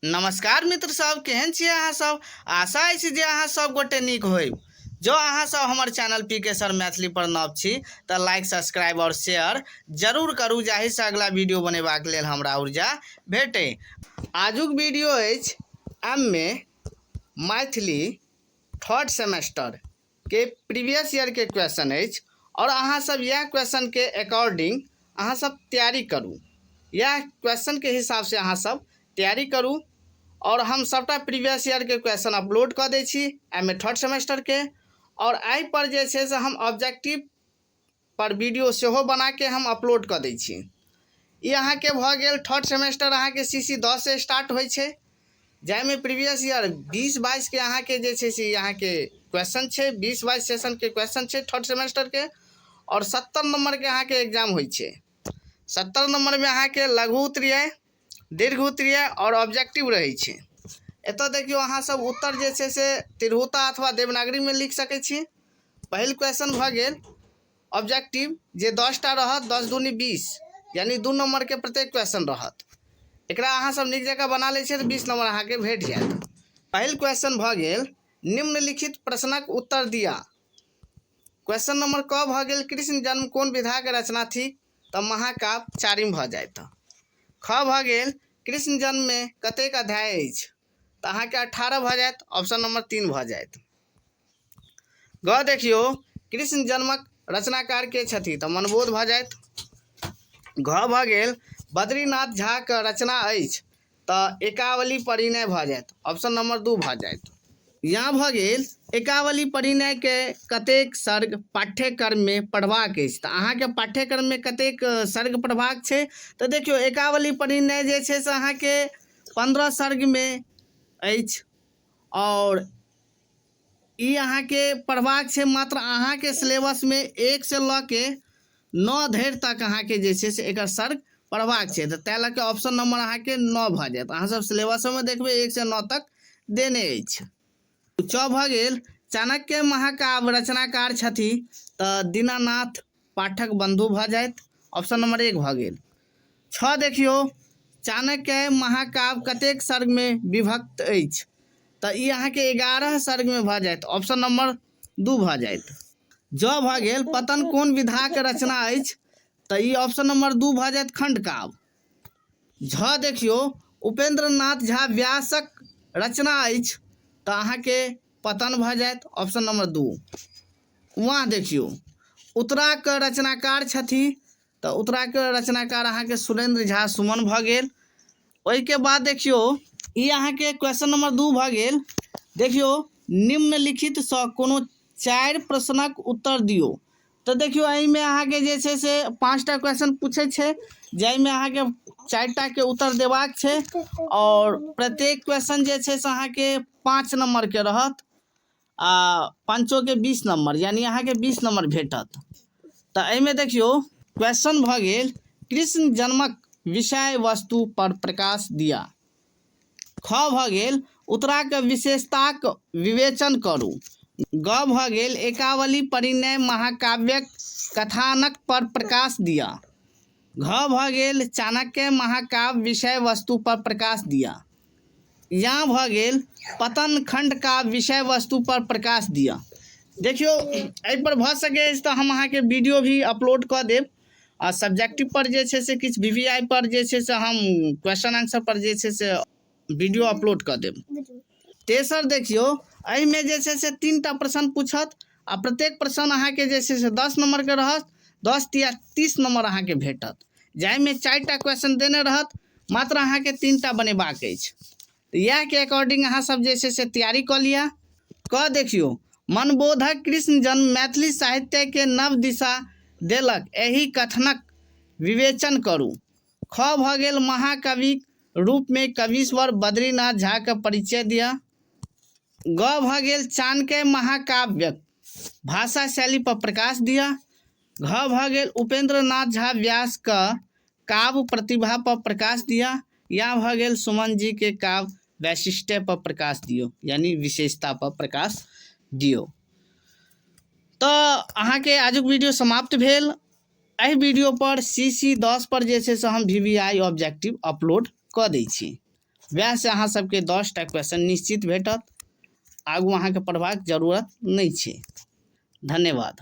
नमस्कार मित्र सब, केहन छियै अहाँ सब? आशा अछि जे अहाँ सब गोटे नीक होइब। जँ अहाँ सब हमर चैनल पी के सर मैथिली पर नव छी तऽ लाइक, सब्सक्राइब आओर शेयर जरूर करू, जाहिसँ अगला वीडियो बनेबाक लेल हमरा ऊर्जा भेटै। आजुक वीडियो अछि M A Maithili third semester के प्रीवियस ईयर के क्वेश्चन अछि आओर अहाँ सब इएह क्वेश्चन के अकॉर्डिंग अहाँ सब तैयारी करू। इएह क्वेश्चन के हिसाब से अहाँ सब तैयारी करू। आओर हम सबटा प्रीवियस ईयर के क्वेश्चन अपलोड कऽ दै छी एम ए थर्ड सेमेस्टर के, आओर एहि पर जे छै से हम ऑब्जेक्टिव पर वीडियो सेहो बनाके हम अपलोड कऽ दै छी। ई अहाँके भऽ गेल थर्ड सेमेस्टर, अहाँके सी सी 10 से स्टार्ट होइ छै, जाहिमे प्रीवियस ईयर 20-22 के अहाँके जे छै से अहाँके क्वेश्चन छै, 20-22 सेशनके क्वेश्चन छै थर्ड सेमेस्टरके, आओर 70 नम्बरके अहाँके एग्जाम होइ छै। 70 नम्बरमे अहाँके लघु उत्तरीय, दीर्घ उत्तरीय आओर ऑब्जेक्टिव रहै छै। एतऽ देखियौ, अहाँ सब उत्तर जे छै से तिरहुता अथवा देवनागरीमे लिख सकै छी। पहिल क्वेश्चन भऽ गेल ऑब्जेक्टिव, जे 10टा रहत, 10 दूनी 20, यानी 2 नम्बरके प्रत्येक क्वेश्चन रहत। एकरा अहाँ सब नीक जकाँ बना लै छियै तऽ 20 नम्बर अहाँके भेट जायत। पहिल क्वेश्चन भऽ गेल निम्नलिखित प्रश्नक उत्तर दिया। क्वेश्चन नंबर क भऽ गेल कृष्ण जन्म कोन विधाके रचना थिक, तऽ महाकाव्य चारिम भऽ जायत। ख भऽ गेल कृष्ण जन्ममे कतेक अध्याय अछि, तऽ अहाँके 18 भऽ जायत, ऑप्शन नंबर 3 भऽ जायत। ग देखियौ कृष्ण जन्मक रचनाकार के छथि, तऽ मनबोध भऽ जायत। घ भऽ गेल बद्रीनाथ झाके रचना अछि, तऽ एकावली परिणय भऽ जायत, ऑप्शन नंबर 2 भऽ जायत। यहाँ भऽ गेल एकावली परिणयके कतेक सर्ग पाठ्यक्रममे पढ़बाक अछि, तऽ अहाँके पाठ्यक्रममे कतेक सर्ग पढ़बाक छै, तऽ देखियौ एकावली परिणय जे छै से अहाँके 15 सर्गमे अछि, आओर ई अहाँके पढ़बाक छै मात्र अहाँके सिलेबसमे 1 से लऽ के 9 धरि तक अहाँके जे छै से एकर सर्ग पढ़बाक छै, तऽ ताहि लऽ कऽ ऑप्शन नंबर अहाँके 9 भऽ जायत। अहाँ सब सिलेबसोमे देखबै 1 से 9 तक देने अछि। च भऽ गेल चाणक्य महाकाव्य रचनाकार छथि, तऽ दीनानाथ पाठक बंधु भऽ जायत, ऑप्शन नंबर 1 भऽ गेल। 6 देखियौ चाणक्य महाकाव्य कतेक सर्गमे विभक्त अछि, तऽ ई अहाँके 11 सर्गमे भऽ जायत, ऑप्शन नंबर 2 भऽ जायत। ज भऽ गेल पतन कोन विधाके रचना अछि, तऽ ई ऑप्शन नंबर 2 भऽ जायत खंडकाव्य। झ देखियौ उपेंद्र नाथ झा व्यासक रचना अछि, तऽ अहाँके पतन भऽ जायत, ऑप्शन नंबर 2। वहाँ देखियौ उत्तराके रचनाकार छथि, तऽ उत्तराके रचनाकार अहाँके सुरेंद्र झा सुमन भऽ गेल। ओहिके बाद देखियौ ई अहाँके क्वेश्चन नंबर 2 भऽ गेल। देखियौ निम्नलिखितसँ कोनो 4 प्रश्नक उत्तर दियौ, तऽ देखियौ एहिमे अहाँके जे छै से 5टा क्वेश्चन पूछै छै, जाहिमे अहाँके 4टाके उत्तर देबाक छै, आओर प्रत्येक क्वेश्चन जे छै से अहाँके 5 नम्बरके रहत, आ पाँचोके 20 नम्बर, यानी अहाँके 20 नम्बर भेटत। तऽ एहिमे देखियौ क्वेश्चन भऽ गेल कृष्ण जन्मक विषय वस्तु पर प्रकाश दिया। ख भऽ गेल उत्तराके विशेषताक विवेचन करू। ग भऽ गेल एकावली परिणय महाकाव्यक कथानक पर प्रकाश दिया। घ भऽ गेल चाणक्य महाकाव्य विषय वस्तु पर प्रकाश दिया। यहाँ भऽ गेल पतन खंड का विषय वस्तु पर प्रकाश दिया। देखियौ एहि पर भऽ सकै अछि तऽ हम अहाँके वीडियो भी अपलोड कऽ देब, आ सब्जेक्टिव पर जे छै से किछु वी वी आई पर जे छै से हम क्वेश्चन आंसर पर जे छै से वीडियो अपलोड कऽ देब। तेसर देखियौ एहिमे जे छै से 3टा प्रश्न पूछत, आ प्रत्येक प्रश्न अहाँके जे छै से 10 नम्बरके रहत, 10 तिया 30 नम्बर अहाँके भेटत, जाहिमे 4टा क्वेश्चन देने रहत, मात्र अहाँके 3टा बनेबाक अछि। तऽ इएहके अकॉर्डिंग अहाँ सब जे छै से तैयारी कऽ लिअ। कऽ देखियौ मनबोधक कृष्ण जन्म मैथिली साहित्यके नव दिशा देलक, एहि कथनक विवेचन करू। ख भऽ गेल महाकविक रूपमे कवीश्वर बद्रीनाथ झाके परिचय दिअ। ग भऽ गेल चाणक्य महाकाव्यक भाषा शैली पर प्रकाश दिअ। घ भऽ गेल उपेंद्र नाथ झा व्यास क काव्य प्रतिभा पर प्रकाश दिअ। या भऽ गेल सुमन जी के काव्य वैशिष्ट्य पर प्रकाश दियौ, यानी विशेषता पर प्रकाश दियौ। तऽ अहाँके आजुक वीडियो समाप्त भेल। एहि वीडियो पर सी सी 10 पर जे छै से हम V V I objective upload कऽ दै छी। वएहसँ अहाँ सबके 10टा क्वेश्चन निश्चित भेटत। आगू अहाँके पढ़बाक जरूरत नहि छै। धन्यवाद।